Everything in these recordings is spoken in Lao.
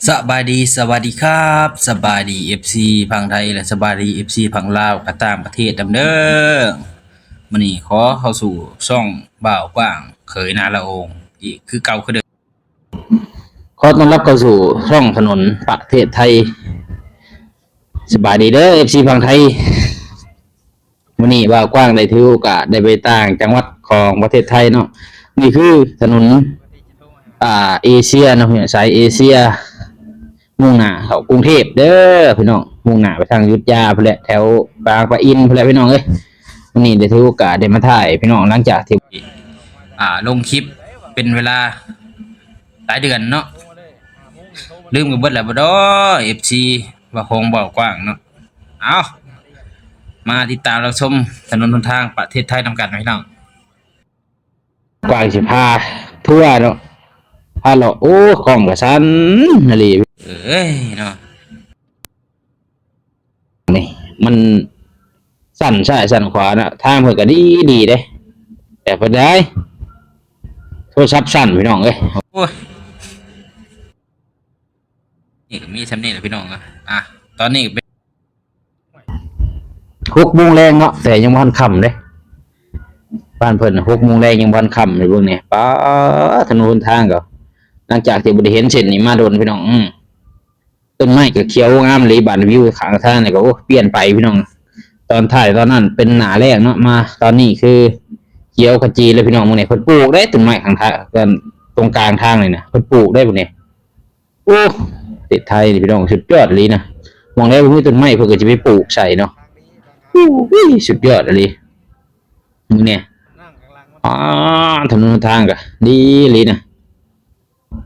ສະບາຍດີ ສະຫວັດດີຄັບ ສະບາຍດີ ເອັຟຊີ ຝັ່ງໄທ ແລະ ສະບາຍດີ ເອັຟຊີ ຝັ່ງລາວ ກະຕ່າງປະເທດນຳເດີ. ມື້ນີ້ຂໍເຂົ້າສູ່ຊ່ອງບ່າວກວ້າງ ເຂີຍນາລະໂອງ ອີກຄືເກົ່າຄືເດີມ. ຂໍຕ້ອນຮັບເຂົ້າສູ່ຊ່ອງຖະໜົນປະເທດໄທ. ສະບາຍດີເດີ ເອັຟຊີ ຝັ່ງໄທ. ມື້ນີ້ບ່າວກວ້າງໄດ້ຖືໂອກາດໄດ້ໄປຕ່າງຈັງຫວັດຂອງປະເທດໄທເນາະ. ນີ້ຄືຖະໜົນ ອ່າ ເອເຊຍເນາະ ສາຍເອເຊຍ ມຸ່ງໜ້າເຂົ້າກຸງເທບເດີພີ່ນ້ອງ, ມຸ່ງໜ້າໄປທາງອະຍຸດຢາພຸ້ນແຫຼະ ແຖວບາງປະອິນພຸ້ນແຫຼະພີ່ນ້ອງເອີຍ. ມື້ນີ້ໄດ້ຖືໂອກາດໄດ້ມາຖ່າຍພີ່ນ້ອງ ຫຼັງຈາກທີ່ ອ່າ ລົງຄລິບເປັນເວລາຫຼາຍເດືອນເນາະ, ລືມກັນເບິດແລ້ວບໍ່ເນາະ ເອັຟຊີ ວ່າຂອງບ່າວກວ້າງເນາະ. ເອົາ ມາຕິດຕາມຮັບຊົມຖະໜົນຫົນທາງປະເທດໄທນຳກັນພີ່ນ້ອງ. ກວ່າຊິພາທົວເນາະ ພາເລາະ ໂອ້ ກ້ອງກະສັ່ນອີ່ຫຼີ ເອີຍເນາະ. ນີ້ມັນສັ່ນຊ້າຍສັ່ນຂວາເນາະ, ທາງເພິ່ນກະດີດີເດ້ ແຕ່ເພິ່ນໄດ້ໂທລະສັບສັ່ນພີ່ນ້ອງເອີຍ. ໂອ້ຍ ນີ້ກະມີຊ່ຳນີ້ແຫຼະພີ່ນ້ອງເອີຍ. ອ່ະ ຕອນນີ້ກະເປັນຫົກໂມງແລງເນາະ ແຕ່ຍັງບໍ່ທັນຄ່ຳເດ້. ບ້ານເພິ່ນຫົກໂມງແລງຍັງບໍ່ທັນຄ່ຳເລີຍ. ເບິ່ງນີ້ ປາດ ຖະໜົນຫົນທາງກະ ຫຼັງຈາກທີ່ບໍ່ໄດ້ເຫັນເສັ້ນນີ້ມາດົນພີ່ນ້ອງ. ອື ຕົ້ນໄມ້ກະຂຽວງາມອີ່ຫຼີ. ບາດວິວຂ້າງທາງນີ້ກະ ໂອ້ ປ່ຽນໄປພີ່ນ້ອງ. ຕອນທ້າຍຕອນນັ້ນເປັນໜ້າແລ້ງເນາະ, ມາຕອນນີ້ຄືຂຽວຂະຈີເລີຍພີ່ນ້ອງ. ເບິ່ງນີ້ ເພິ່ນປູກເດ້ ຕົ້ນໄມ້ຂ້າງທາງ ຕົງກາງທາງນີ້ນະ ເພິ່ນປູກເດ້ພຸ້ນນີ້. ໂອ້ ປະເທດໄທນີ້ພີ່ນ້ອງ ສຸດຍອດອີ່ຫຼີນະ. ໝ່ອງໃດບໍ່ມີຕົ້ນໄມ້ເພິ່ນກະຊິໄປປູກໃສ່ເນາະ. ໂອ້ຍ ສຸດຍອດອີ່ຫຼີ. ເບິ່ງແນ່ ອາ ຖະໜົນຫົນທາງກະດີອີ່ຫຼີນະ.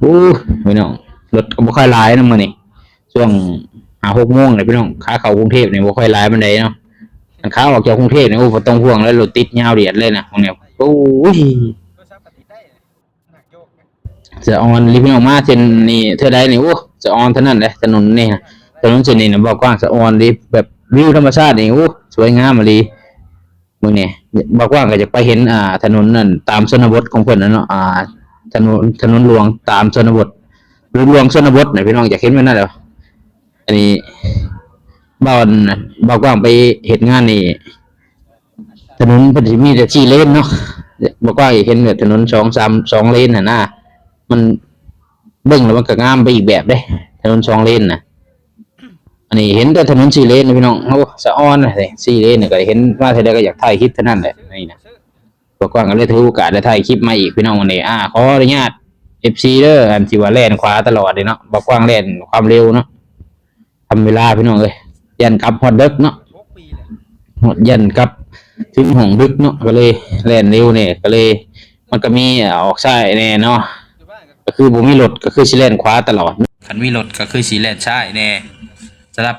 ໂອ້ ພີ່ນ້ອງ ລົດກະບໍ່ຄ່ອຍຫຼາຍນະມື້ນີ້ ຊ່ວງຫ້າຫົກໂມງແຫຼະພີ່ນ້ອງ. ຂາເຂົ້າກຸງເທບນີ້ບໍ່ຄ່ອຍຫຼາຍປານໃດເນາະ, ຄັນຂາອອກຈາກກຸງເທບນີ້ ໂອ້ ບໍ່ຕ້ອງຫ່ວງເລີຍ ລົດຕິດຍາວດຽດເລີຍນະ ພວກນີ້. ໂອ້ຍ ສະອອນອີ່ຫຼີພີ່ນ້ອງ. ມາເສັ້ນນີ້ເທື່ອໃດນີ້ ໂອ້ ສະອອນເທົ່ານັ້ນແຫຼະ ຖະໜົນນີ້ນະ. ຖະໜົນເສັ້ນນີ້ນະ ບ່າວກວ້າງ ສະອອນອີ່ຫຼີ ແບບວິວທຳມະຊາດນີ້ ໂອ້ ສວຍງາມອີ່ຫຼີ. ເບິ່ງແນ່ ບ່າວກວ້າງກະຢາກໄປເຫັນ ອ່າ ຖະໜົນນັ້ນຕາມຊົນນະບົດຂອງເພິ່ນນະເນາະ, ອ່າ ຖະໜົນ ຖະໜົນຫຼວງຕາມຊົນນະບົດ ຫຼື ຫຼວງຊົນນະບົດນະພີ່ນ້ອງ ຢາກເຫັນແບບນັ້ນແຫຼະ. ອັນນີ້ບ່າວ ບ່າວກວ້າງໄປເຮັດງານນີ້ ຖະໜົນເພິ່ນຊິມີແຕ່ສີ່ເລນເນາະ, ບ່າວກວ້າງຢາກເຫັນແບບຖະໜົນສອງສາມ ສອງເລນຫັ້ນນະ. ມັນເບິ່ງແລ້ວມັນກະງາມໄປອີກແບບເດ້ ຖະໜົນສອງເລນນະ. ອັນນີ້ເຫັນແຕ່ຖະໜົນສີ່ເລນນະພີ່ນ້ອງ. ໂອ້ ສະອອນນະ ສີ່ເລນນະ ກະເຫັນມາເທື່ອໃດກະຢາກຖ່າຍຄລິບເທົ່ານັ້ນແຫຼະ. ນີ້ນະ ບ່າວກວ້າງກະເລີຍຖືໂອກາດໄດ້ຖ່າຍຄລິບມາອີກພີ່ນ້ອງ. ມື້ນີ້ ອາ ຂໍອະນຸຍາດ ເອັຟຊີ ເດີ ອັນທີ່ວ່າແລ່ນຂວາຕະຫຼອດນີ້ເນາະ, ບ່າວກວ້າງແລ່ນຄວາມເລັວເນາະ ທຳເວລາພີ່ນ້ອງເອີຍ. ຢ້ານກັບຮອດດຶກເນາະ ຮອດ ຢ້ານກັບເຖິງຫ້ອງດຶກເນາະ ກະເລີຍແລ່ນເລັວແນ່ ກະເລີຍ ມັນກະມີອອກຊ້າຍແນ່ເນາະ. ກະຄືບໍ່ມີລົດກະຄືຊິແລ່ນຂວາຕະຫຼອດ, ຄັນມີລົດກະຄືຊິແລ່ນຊ້າຍແນ່ ສະຫຼັບ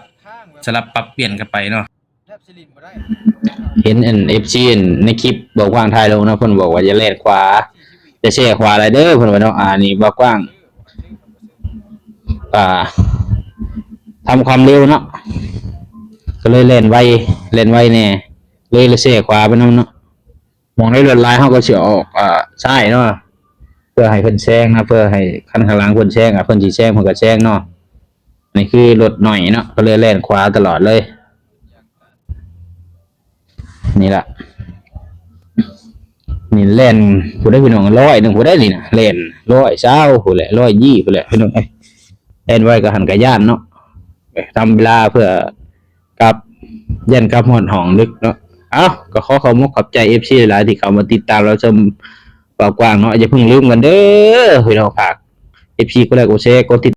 ສະຫຼັບປັບປ່ຽນກັນໄປເນາະ. ເຫັນອັນ ເອັຟຊີ ອັນໃນຄລິບບ່າວກວ້າງຖ່າຍລົງເນາະ, ເພິ່ນບອກວ່າຢ່າແລ່ນຂວາ ຢ່າແຊ່ຂວາຫຼາຍເດີ ເພິ່ນວ່າເນາະ. ອັນນີ້ບ່າວກວ້າງ ອ່າ ທຳຄວາມເລັວເນາະ ກະເລີຍແລ່ນໄວ ແລ່ນໄວແນ່ ເລີຍແຊ່ຂວາໄປນຳເນາະ. ໝ່ອງໃດລົດຫຼາຍເຮົາກະຊິອອກ ອ່າ ຊ້າຍເນາະ ເພື່ອໃຫ້ເພິ່ນແຊງນະ ເພື່ອໃຫ້ຄັນຂ້າງຫຼັງເພິ່ນແຊງ ອາ ເພິ່ນຊິແຊງເພິ່ນກະແຊງເນາະ. ນີ້ຄືລົດໜ້ອຍເນາະ ກະເລີຍແລ່ນຂວາຕະຫຼອດເລີຍ. ນີ້ລະ ນີ້ແລ່ນຜູ້ໃດພີ່ນ້ອງ ຮ້ອຍໜຶ່ງຜູ້ໃດນີ້ນະ ແລ່ນຮ້ອຍຊາວຜູ້ແຫຼະ ຮ້ອຍຊາວຜູ້ແຫຼະພີ່ນ້ອງເອີຍ. ແລ່ນໄວກະຫັ້ນກະຢ້ານເນາະ ທຳເວລາເພື່ອກັບ ຢ້ານກັບຮອດຫ້ອງດຶກເນາະ. ເອົ້າ ກະຂໍຂອບມຸກຂອບໃຈ ເອັຟຊີ ຫຼາຍໆ ທີ່ເຂົ້າມາຕິດຕາມຮັບຊົມບ່າວກວ້າງເນາະ. ຢ່າເພິ່ງລືມກັນເດີພີ່ນ້ອງ ຝາກ ເອັຟຊີ ກົດໄລກ໌ ກົດແຊ ກົດຕິດ